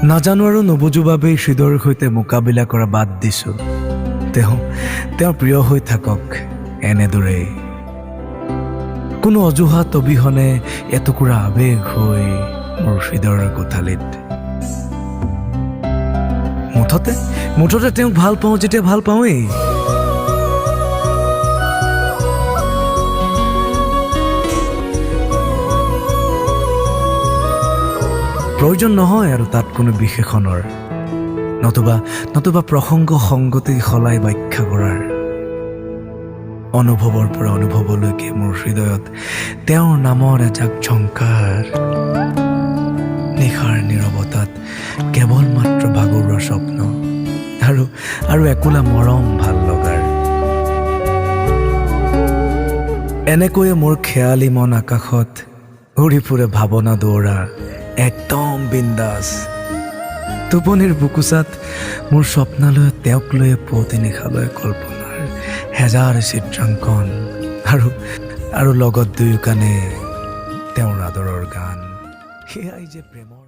নাজানো আৰু নুবুজো বাবেই হৃদয়ৰ সৈতে মোকাবিলা কৰা বাদ দিছোঁ। তেওঁ তেওঁ প্ৰিয় হৈ থাকক এনেদৰেই, কোনো অজুহাত অবিহনে এটুকুৰা আৱেগ হৈ মোৰ হৃদয়ৰ কোঠালিত। মুঠতে মুঠতে তেওঁক ভাল পাওঁ যেতিয়া ভাল পাওঁৱেই। প্ৰয়োজন নহয় আৰু তাত কোনো বিশেষণৰ নতুবা নতুবা প্ৰসংগ সংগতি সলাই ব্যাখ্যা কৰাৰ। অনুভৱৰ পৰা অনুভৱলৈকে মোৰ হৃদয়ত তেওঁৰ নামৰ এজাক ঝংকাৰ। নিশাৰ নীৰৱতাত কেৱল মাত্ৰ ভাগৰুৱা স্বপ্ন আৰু আৰু একোলা মৰম ভাল লগাৰ। এনেকৈয়ে মোৰ খেয়ালী মন আকাশত উৰি ফুৰে, ভাৱনা দৌৰা একদম বিন্দাছ। টোপনিৰ বুকুচাত মোৰ স্বপ্নালয়ত তেওঁক লৈয়ে পুৱতি নিশালৈ কল্পনাৰ হেজাৰ চিত্ৰাংকন আৰু আৰু লগত দুয়ো কাণে তেওঁৰ আদৰৰ গান। সেয়াই যে প্ৰেমৰ